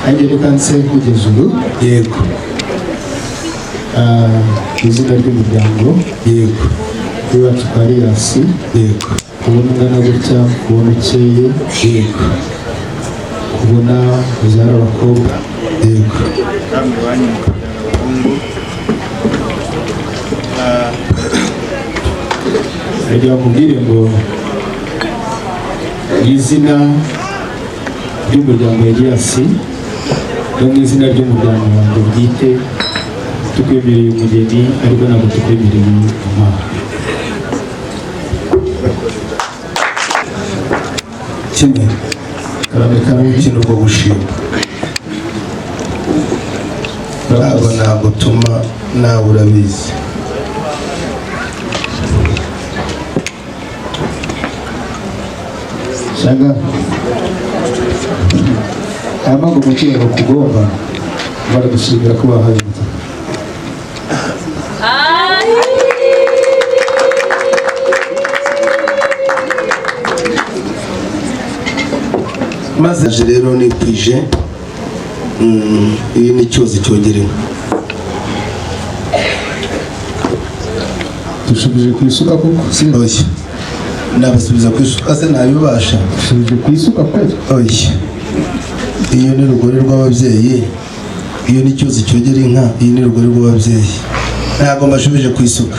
Nanjye reka nse kugeza ubu. Yego. Mu izina ry'umuryango w'iwacu kwa Riyasi, kubona ungana gutya, kubona ukeye, kubona ubyara abakobwa, Namwe banyu mukabyara abahungu. Reka bakubwire ngo mu izina ry'umuryango wa Eliyasi no mu izina ry'umuryango wanjye bwite, tukwemereye umugeni, ariko ntabwo tukwemereye impano. Kimwe. Karame, karame. Umukino bwo gushima ntabwo nagutuma, nawe urabizi. Shaga aya mpamvu umukino kugomba baragushimira ko bahaye umutaka. Maze aje rero nikwije. Iyi ni cyuzi cyogera inka. Dushubije ku isuka koko si? Oya, nabasubiza ku isuka se? Nabibasha? Dushubije ku isuka kweli? Oya, iyo ni rugori rw'ababyeyi, iyo ni cyuzi cyogera inka, iyi ni rugori rw'ababyeyi, ntabwo mbashubije ku isuka.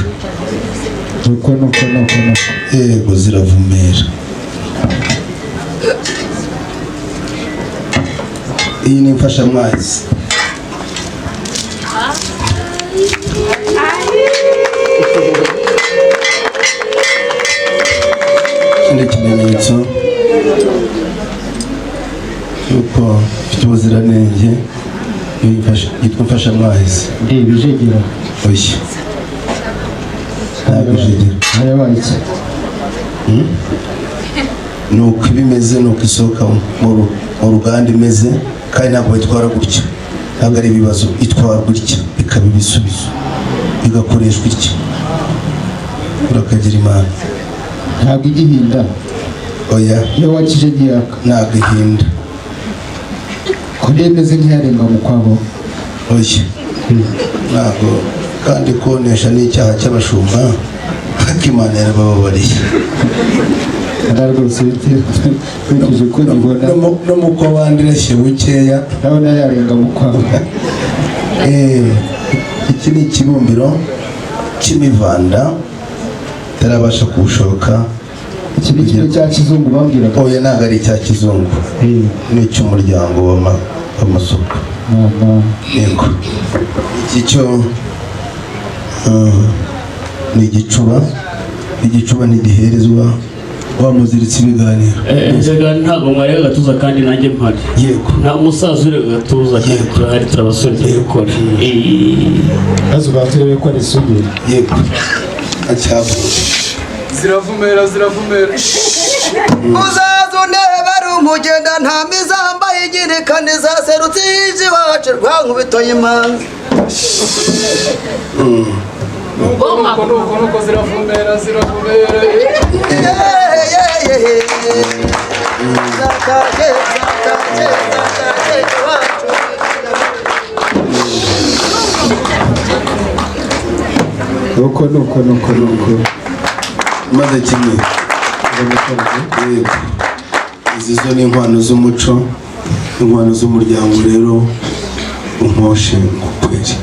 Nuko nuko nuko nuko. Yego, ziravumera. Iyi ni imfashamwazi. Ikindi kimenyetso cy'uko mfite ubuziranenge, iyo yitwa imfashamwazi. Ndeba ijegera. Oya, ntabwo ijegera. Hayabaye iki? Ni uko iba imeze, ni uko isohoka mu ruganda imeze, kandi ntabwo bayitwara gutya, ntabwo ari ibibazo, itwara gutya ikaba ibisubizo, igakoreshwa itya. Urakagira Imana. Ntabwo igihinda? Oya. Iyo wakije ntiyaka? Ntabwo ihinda. Ko ndemeze nk'iyarenga mu kwabo? Oya, ntabwo, kandi konesha ni icyaha cy'abashumba, ariko Imana yarabababariye. Nta rwose, nkurikije uko nyibona. No mu ko bandireshye bukeya. Ndabona yarenga mu kwabo. Iki ni ikibumbiro cy'imivanda itarabasha kuwushoka. Iki ni kimwe cya kizungu bambwiraga? Oya, ntabwo ari icya kizungu, ni icy'umuryango w'amasuka. Mama. Yego, iki cyo ni igicuba. Igicuba ntigiherezwa wamuziritse ibiganiro. Nzega ntabwo mwareba agatuza kandi nanjye mpari. Yego. Nta musaza ureba agatuza kandi turahari, turabasore, turabikora. Maze ubanza urebe ko ari isugi. Yego, acyavuye. Ziravumera, ziravumera. Uzaza undeba ari umugenda, nta mizambaye igirikani zaserutse ije iwacu rwa nkubito y'imanza. Nuko nuko nuko nuko, ziravumera, ziravumera. Zataje, zataje, zataje iwacu. Nuko nuko nuko nuko. Maze kimwe. Yego, izi zo ni inkwano z'umuco, inkwano z'umuryango rero, unkoshe ngukwere.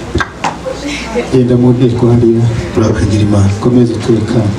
Genda mu nteko hariya. Urakagira Imana. Ukomeze utekane.